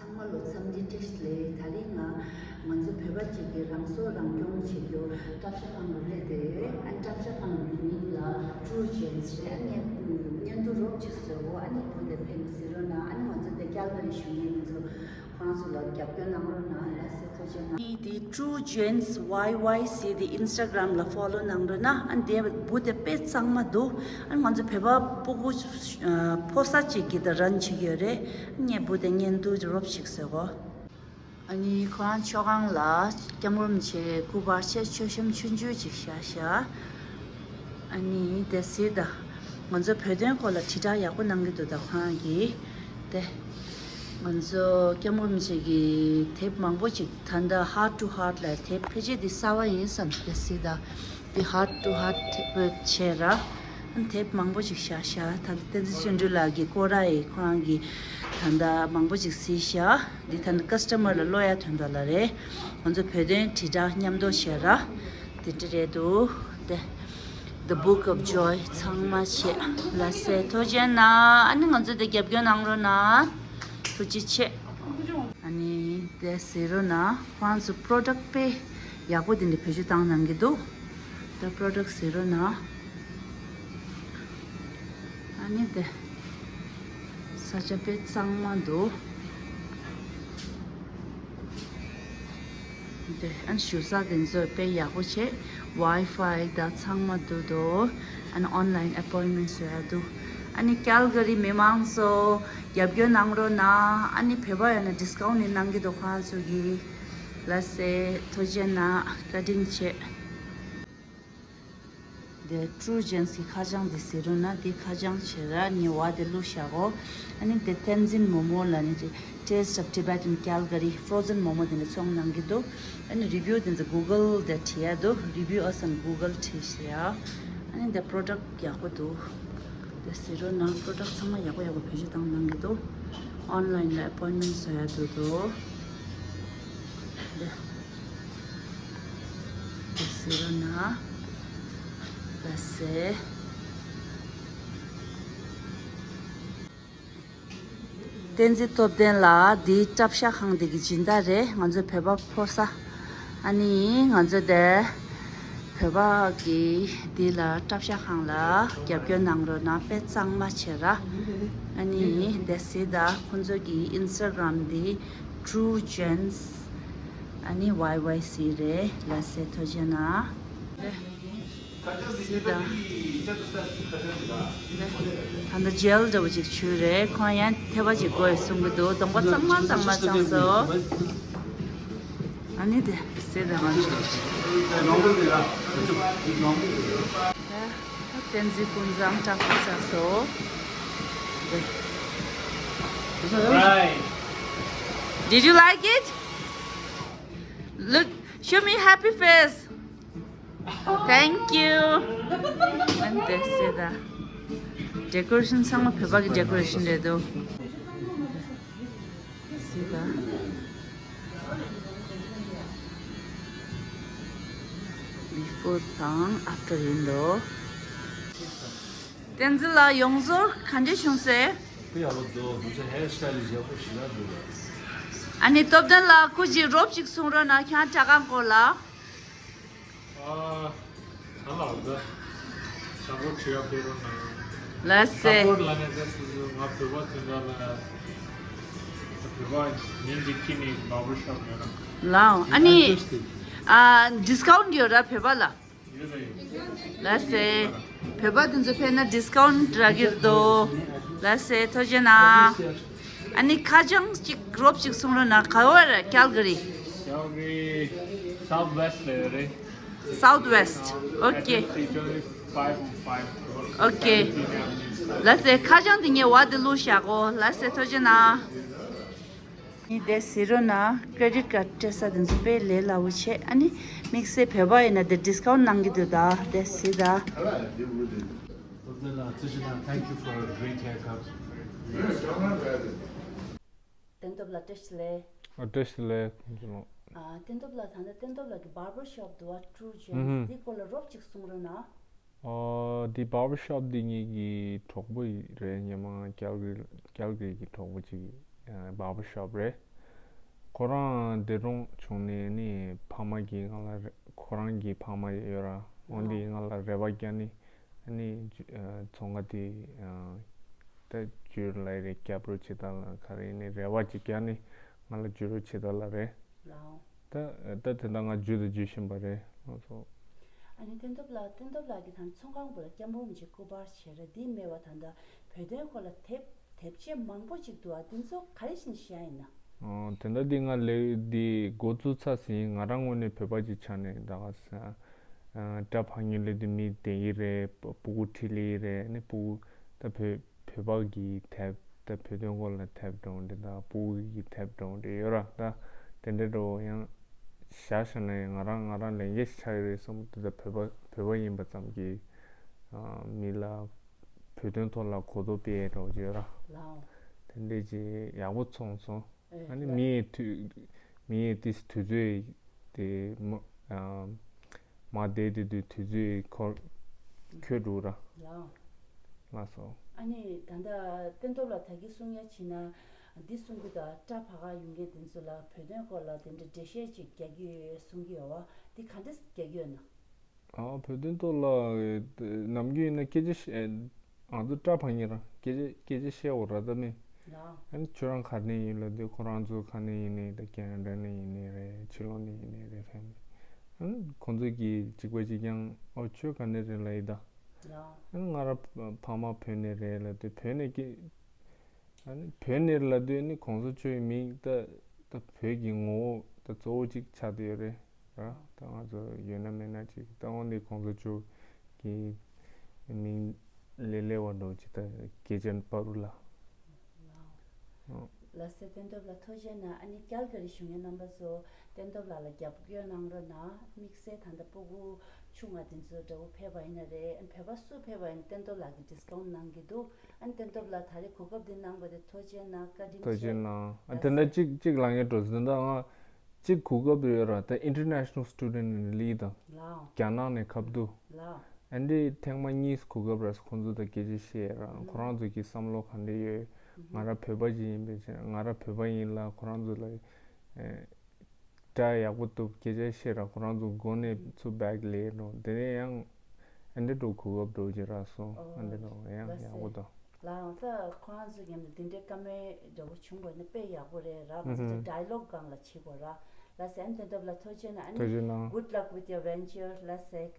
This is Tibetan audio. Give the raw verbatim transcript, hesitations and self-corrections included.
ཚང་མ་ལོ་འཚམས་འདྲི་བཀྲ་ཤིས་བདེ་ལེགས། ད་རིང་ང་ང་ཚོ་བོད་པ་གཅིག་གིས་རང་སྲོག་རང་སྐྱོང་བྱེད་རྒྱུ་གྲྭ་ཤག་ཁང་དུ་སླེབས་ཏེ་ཡོད། ཨ་ནི་གྲྭ་ཤག་ཁང་གི་མིང་ལ་True Gems་རེད། ཨ་ནི་བརྙན་ཐུང་རོབ་ཅིག་བཟོའོ། ཨ་ནི་བུ་དེ་ཕེབས་ནས་གཟིགས་རོགས་གནང་། ཨ་ནི་ང་ཚོ་དེ་ཀལ་ཀ་རི་བཞུགས་མཁན་ང་ཚོ་ཁོ་རང་ཚོ་ལ་རྒྱབ་སྐྱོར་གནང་རོགས་གནང་། ལགས་སེ། ཐུགས་རྗེ་གནང་། ཨ་ནི་དེ་True Gems Y Y C་དེ་Instagram་ལ་follow་གནང་རོགས་གནང་། ཨ་ནི་དེ་བུ་དེ་དཔེ་གཙང་མ་འདུག་ཨ་ནི་ང་ཚོ་བོད་པ་སྤུ་གུ་ཕོ་གསར་ཅིག་གིས་ད་run་བྱེད་ཀྱི་ཡོད་རེད། ངས་བུ་དེ་བརྙན་ཐུང་རོབ་ཅིག་བཟོའོ། ཨ་ནི་ཁོ་རང་མཆོད་ཁང་ལ་སྐྱབས་མགོན་རིན་པོ་ཆེ་སྐུ་པར་ཆེ་མཆོད་བཤམས་ཆུང་ཆུང་ཅིག་བཞག་ཤག་ཨ་ནི་དེ་གཟིགས་དང་། ང་ཚོ་བོད་དོན་སྐོར་ལ་དྲིལ་བསྒྲགས་ཡག་པོ་གནང་གི་འདུག་ད་ཁོ་རང་གིས་དེ། ང་ཚོ་སྐྱབས་མགོན་རིན་པོ་ཆེ་གི་དེབ་མང་པོ་ཅིག་ད་ལྟ་Heart to Heart་ལ་དེབ་ཕལ་ཆེར་འདི་གསར་པ་ཡིན་བསམ། དེ་གཟིགས་དང་། འདི་Heart to Heart་དེབ་བྱས་ར། དེབ་མང་པོ་ཅིག་བཞག་ཤག་ད་བསྟན་འཛིན་བརྩོན་འགྲུས་ལགས་ཀྱི་སྐོར་ར་ཡི་ཁོ་རང་གི་ད་ལྟ་མང་པོ་ཅིག་གཟིགས་ཤག་འདི་ད་ནི་customer་ལ་ཀློག་ཡ་དོན་དག་ལ་རེད། ང་ཚོ་བོད་དོན་དྲིལ་བསྒྲགས་མཉམ་དུ་བྱས་ར། དེ་འདྲ་རེད་འདུག་དེ། The Book of Joy་ཚང་མ་བྱས། ལགས་སེ། ཐུགས་རྗེ་གནང་། ཨ་ནི་ང་ཚོ་དེ་རྒྱབ་སྐྱོར་གནང་རོགས་གནང་། ཐུགས་རྗེ་ཆེ། ཨ་ནི་དེ་གཟིགས་རོགས་གནང་། ཁོ་རང་ཚོ་product་དཔེ་ཡག་པོ་དེ་འདྲ་བེད་སྤྱོད་བཏང་གནང་གི་འདུག་དེ་product་གཟིགས་རོགས་གནང་། ཨ་ནི་དེ་ས་ཆ་དཔེ་གཙང་མ་འདུག་དེ་ཨ་ནི་བཞུགས་ས་དེ་ཚོ་དཔེ་ཡག་པོ་བྱས། Wi-Fi་དང་ཚང་མ་འདུག་དོ། ཨ་ནི་online appointment་བཟོ་ཡ་འདུག་ཨ་ནི་ཀལ་ཀ་རི་མི་མང་ཚོ་རྒྱབ་སྐྱོར་གནང་རོགས་གནང་། ཨ་ནི་བོད་པ་ཡོད་ན་discount་ནི་གནང་གི་འདུག་ཁོ་རང་ཚོ་གིས། ལགས་སེ། ཐུགས་རྗེ་གནང་། བཀའ་དྲིན་ཆེ། དེ་True Gems་གི་ཁ་བྱང་དེ་གཟིགས་རོགས་གནང་། དེ་ཁ་བྱང་བྱས་ར་ནི་བ་དེ་བླུགས་བཞག་གོ་ཨ་ནི་དེ་བསྟན་འཛིན་མོ་མོ་ལ་ནི་Taste of Tibetan Calgary frozen momo་དེ་འདྲ་ཚོང་གནང་གི་འདུག་ཨ་ནི་review་དེ་ཚོ་Google་དེ་བྲིས་ཡ་འདུག Review us on Google་བྲིས་ཤག་ཨ་ནི་དེ་product་ཡག་པོ་འདུག་དེ་གཟིགས་རོགས་གནང་། product་ཚང་མ་ཡག་པོ་ཡག་པོ་བེད་སྤྱོད་བཏང་གནང་གི་འདུག Online་ལ་appointment་བཟོ་ཡ་འདུག་དོ། དེ་དེ་གཟིགས་རོགས་གནང་། ལགས་སེ། བསྟན་འཛིན་སྟོབས་ལྡན་ལགས། འདི་གྲྭ་ཤག་ཁང་འདི་གི་སྦྱིན་བདག་རེད། ང་ཚོ་བོད་པ་ཕོ་གསར། ཨ་ནི་ང་ཚོ་དེ་བོད་པ་གི་འདི་ལ་གྲྭ་ཤག་ཁང་ལ་རྒྱབ་སྐྱོར་གནང་རོགས་གནང་། དཔེ་གཙང་མ་བྱས་ར། ཨ་ནི་དེ་གཟིགས་དང་། ཁོང་ཚོ་གི་Instagram་འདི་True Gems་ཨ་ནི་Y Y C་རེད། ལགས་སེ། ཐུགས་རྗེ་གནང་། དེ་གཟིགས་དང་། དེ་ད་ལྟ་gel་འདྲ་བོ་ཅིག་བྱུགས་རེད། ཁོང་ཡང་ཐེ་བ་ཅིག་དགོས་གསུང་གི་འདུག་གདོང་པ་གཙང་མ་གཙང་མ་བཅངས་སོང་། ཨ་ནི་དེ་གཟིགས་དང་། ང་ཚོ་བསྟན་འཛིན་ཀུན་བཟང་སྐྲག་པ་ཆགས་སོང་། Right. Did you like it? Look, show me happy face. Thank you. And this is the decoration. ཚང་མ་བོད་པ་གི་decoration་རེད་འདུག་སྲིད་པ། Before་དང་after་ཡིན་འདུག་བསྟན་འཛིན་ལགས་ཡོངས་རྫོགས་ག་འདྲ་བྱུང་སོང་། དཔེ་ཡག་པོ་འདུག་ང་ཚོ་hair stylist་ཡག་པོ་ཞེ་དྲག་འདུག་ཨ་ནི་སྟོབས་ལྡན་ལགས་སྐུ་མཁྱེན་རོབ་ཅིག་གསུང་རོགས་གནང་། ཁྱེད་རང་གྲྭ་ཁང་སྐོར་ལ། ཨ། ད་ལགས་ད། support་བྱེད་ཡག་ཕེབས་རོགས་གནང་། ལགས་སེ། support་ལབ་ནས་ད་སོ་སོ་ང་བོད་པ་དེ་འདྲ་ལ། བོད་པ་མིང་འདི་ཁྱེར་ནས་barber shop་ཡོད་ན། ལའོ། ཨ་ནི་ཨ་discount་ཡོད་ར་བོད་པ་ལ། ཡོད་རེད། ལགས་སེ། བོད་པ་དེ་ཚོ་ཕེབས་ན་discount་རག་གི་རེད་དོ། ལགས་སེ། ཐུགས་རྗེ་གནང་། ཨ་ནི་ཁ་བྱང་གཅིག་རོབ་ཅིག་གསུང་རོགས་གནང་། ག་བར་Calgary། Calgary Southwest་ལ་ཡོད་རེད། Southwest. Okay. Address is twenty-five oh five. Okay. Seventeenth Avenue. ལགས་སེ། ཁ་བྱང་དེ་ངས་བ་དེ་བླུགས་བཞག་གོ་ལགས་སེ། ཐུགས་རྗེ་གནང་། ཨ་ནི་དེ་གཟིགས་རོགས་གནང་། credit card་སྤྲད་ས་དེ་ཚོ་དཔེ་ལས་སླ་བོ་བྱས། ཨ་ནི་དམིགས་བསལ་བོད་པ་ཡིན་ན་དེ་discount་གནང་གི་འདུག་ད་དེ་གཟིགས་དང་། སྟོབས་ལྡན་ལགས་ཐུགས་རྗེ་གནང་། Thank you for a great haircut. བསྟན་སྟོབས་ལགས་བཀྲ་ཤིས་བདེ་ལེགས། ཨ། བཀྲ་ཤིས་བདེ་ལེགས། ཁོང་ཚོ་ལ། ཨ། བསྟན་སྟོབས་ལགས། ད་ལྟ་བསྟན་སྟོབས་ལགས་ཀྱི་barber shop་འདུག་བ། True Gems། ཨུ་ཧུམ། འདི་སྐོར་ལ་རོབ་ཅིག་གསུང་རོགས་གནང་། ཨོ། འདི་barber shop་འདི་ངེད་ཀྱི་གྲོགས་པོ་རེད། སྔོན་མ་Calgary་Calgary་གི་གྲོགས་པོ་ཅིག་གི་barber shop་རེད། ཁོ་རང་འདས་གྲོངས་བྱུང་ནས་ནི་ཕ་མ་གིས་ང་ལ་རེ- ཁོ་རང་གི་ཕ་མ་ཡོད་ར། འོ་འདི་ང་ལ་རེ་བ་བརྒྱབ་ནས་ནི་ཨ་ནི་ཚོང་ཁང་དེ་ཨ་ད་བསྒྱུར་ལ་རེ་རྒྱབ་རོགས་བྱེད་དང་ལ་ག་རེ་ནི་རེ་བ་ཅིག་བརྒྱབ་ནས་ང་ལ་བསྒྱུར་རོགས་བྱེད་དང་ལ་རེད། ལའོ། ད་ད་དེ་འདྲ་ང་བསྒྱུར་དང་བསྒྱུར་བཞིན་པ་རེད་ལགས་སོ། ཨ་ནི་སྟོན་ཐོབ་ལགས། སྟོན་ཐོབ་ལགས་ཀྱིས་ད་ཚོང་ཁང་བུ་ལ་སྐྱབས་མགོན་རིན་པོ་ཆེ་སྐུ་པར་བྱས་ར་འདི་མེད་པ་ད་ལྟ་བོད་དོན་སྐོར་ལ་དེབ་དེབ་ཆེ་མང་པོ་ཅིག་འདུག་ཨ། འདི་ཚོ་ག་རེ་བཞིན་བཤད་ཡིན་ན། ཨོ་དེ་འདྲ་འདི་ང་ལས་འདི་འགོ་བཙུགས་ཚར་ཟིན། ང་རང་ངོས་ནས་བོད་པ་ཅིག་ཆགས་ནས་ད་ག་ས་ཨ་སྐྲ་ཕར་ཉིན་ལས་འདི་མི་བསྡད་ཀྱི་རེད། སྤུ་གུ་ཁྲིད་ལས་ཀྱི་རེད། ཨ་ནི་སྤུ་གུ་ད་བོད་བོད་པ་གི་དེབ་ད་བོད་དོན་སྐོར་ལ་དེབ་འདྲ་བོ་འདི་དང་སྤུ་གུ་གི་དེབ་འདྲ་བོ་འདི་ཡོད་ར། ད་དེ་འདྲ་འདྲ་བོ་ཡང་བཞག་བཞག་ན་ཡང་ང་རང་ང་རང་ལས་འགན་ཞིག་ཆགས་ཀྱི་རེད་བསམ་གྱི་འདུག་ད་བོད་པ་བོད་པ་ཡིན་པ་ཙམ་གྱིས་ཨ་མི་ལ་བོད་དོན་ཐོག་ལ་གོ་རྟོགས་སྤེལ་ཡས་འདྲ་བོ་ཅིག་ཡོད་ར། ལའོ། དེ་འདྲས་ཅིག་ཡག་པོ་ཚོར་སོང་། ཨ་ནི་ཨེ་མིའི་དུས་མིའི་དུས་དུས་ཚོད་དེ་མ་ཨ་མ་བསྡད་དེ་དུས་དུས་ཚོད་འཁོར་འཁྱོལ་འགྲོ་ར། ལའོ། ལགས་སོ། ཨ་ནི་ད་ལྟ་སྟོན་ཐོབ་ལགས་ད་གིན་གསུང་ཡ་བྱས་ན་འདི་གསུང་གི་འདུག་སྐྲ་ཕར་ཁ་ཡོང་མཁན་དེ་ཚོ་ལ་བོད་དོན་སྐོར་ལ་དེ་འདྲ་འགྲེལ་བཤད་ཅིག་རྒྱག་གི་ཡོད་གསུང་གི་ཡོད་པ་འདི་ག་འདྲས་རྒྱག་གི་ཡོད་ན། ཨ་བོད་དོན་ཐོག་ལ་ནམ་རྒྱུན་ཡིན་ན་སྐད་ཆ་བཤད། ང་ཚོ་སྐྲ་ཕར་ཉིན་རང་སྐད་ཆ་སྐད་ཆ་བཤད་འོ་ར་ད་མེད། ལའོ། ཨ་ནི་ཁྱོད་རང་ག་ནས་ཡིན་ལབ་དུས་ཁོ་རང་ཚོ་ག་ནས་ཡིན་ནའི་ད་ཁེ་ན་ཌ་ནས་ཡིན་ནའི་རེད། ཕྱི་ལོགས་ནས་ཡིན་ནའི་རེད་ཧེ་མ། ཨ་ནི་ཁོང་ཚོ་གིས་གཅིག་པ་གཅིག་རྐྱང་ཨོ་ཁྱོད་ག་ནས་རེད་ལབ་ཡི་ད། ལའོ། ཨ་ནི་ང་ར་ཕ་མ་བོད་ནས་རེད་ལབ་དུས་བོད་ནས་སྐད་ཨ་ནི་བོད་ནས་ལབ་དུས་ནི་གོང་ས་མཆོག་གི་མིང་ད་ད་བོད་ཀྱི་ངོ་བོ་ད་གཙོ་བོ་གཅིག་ཆགས་བསྡད་ཡོད་རེད་ར། ད་ང་ཚོ་ཡོད་ན་མེད་ན་གཅིག་ད་འོ་ནི་གོང་ས་མཆོག་གི་མིང་ལེ་ལེ་བ་འགྲོ་གཅིག་ད་སྐད་ཆ་པ་རུ་ལ། ལགས་སེ། སྟོན་ཐོབ་ལགས་ཐུགས་རྗེ་གནང་། ཨ་ནི་ཀལ་ག་རི་བཞུགས་མཁན་རྣམ་པ་ཚོ་སྟོན་ཐོབ་ལགས་ལ་རྒྱབ་སྐྱོར་གནང་རོགས་གནང་། དམིགས་བསལ་ད་ལྟ་སྤུ་གུ་ཆུང་བ་དེ་ཚོ་འདྲ་བོ་ཕེབས་པ་ཡིན་ན་རེད། ཨ་ནི་བོད་པ་སུ་ཕེབས་པ་ཡིན་ན་སྟོན་ཐོབ་ལགས་ཀྱིས་ཌི་སི་ཀའུན་ཊི་གནང་གི་འདུག་ཨ་ནི་སྟོན་ཐོབ་ལགས་ད་རེས་གོ་སྐབས་འདི་གནང་བ་དེ་ཐུགས་རྗེ་གནང་། བཀའ་དྲིན་ཆེ། ཐུགས་རྗེ་གནང་། ཨ་དེ་འདྲ་གཅིག་གཅིག་ལབ་ཡས་འགྲོ་ཟིན་ད་ང་གཅིག་གོ་སྐབས་ཡོད་ར། ད་International Student in Delhi དང་། ལའོ། རྒྱ་ནག་ནས་ཁ་བསྡུ། ལའོ། ཨ་འདི་ཐེངས་མ་གཉིས་གོ་སྐབས་ར། ཁོང་ཚོ་དང་སྐད་ཆ་བཤད་ར། ཁོ་རང་ཚོ་གི་བསམ་བློ་ག་འདྲ་ཡོད། ང་ར་བོད་པ་ཅིག་ཡིན་པའི་ཕྱིར་ང་ར་བོད་པ་ཡིན་ལ་ཁོ་རང་ཚོ་ལ་ཨེ། སྐྲ་ཡག་པོ་གཏུབ། སྐད་ཆ་བཤད་ར། ཁོ་རང་ཚོ་མགོ་ནས་ཚུར་བེག་ལས་འགྲོ། དེ་ནས་ཡང་ཨ་འདྲ་འགྲོ་གོ་སྐབས་འགྲོ་གི་ར་སོང་། ཨ་འདྲ་འགྲོ་ཡང་ཡག་པོ་དང་། ལའང་ད་ཁོ་རང་ཚོ་མཉམ་དུ་འདི་འདྲའི་བཀའ་མོལ་འདྲ་བོ་བྱུང་བ་ནི་དཔེ་ཡག་པོ་རེད་ར། ང་ཚོ་ཌའི་ལོག་སྒང་ལ་བྱེད་དགོས་ར། ལགས་སེ། ཨ་ནི་དོན་དག་ལ་ཐུགས་རྗེ་གནང་། ཨ་ནི་ཐུགས་རྗེ་གནང་། Good luck with your venture. ལགས་སེ།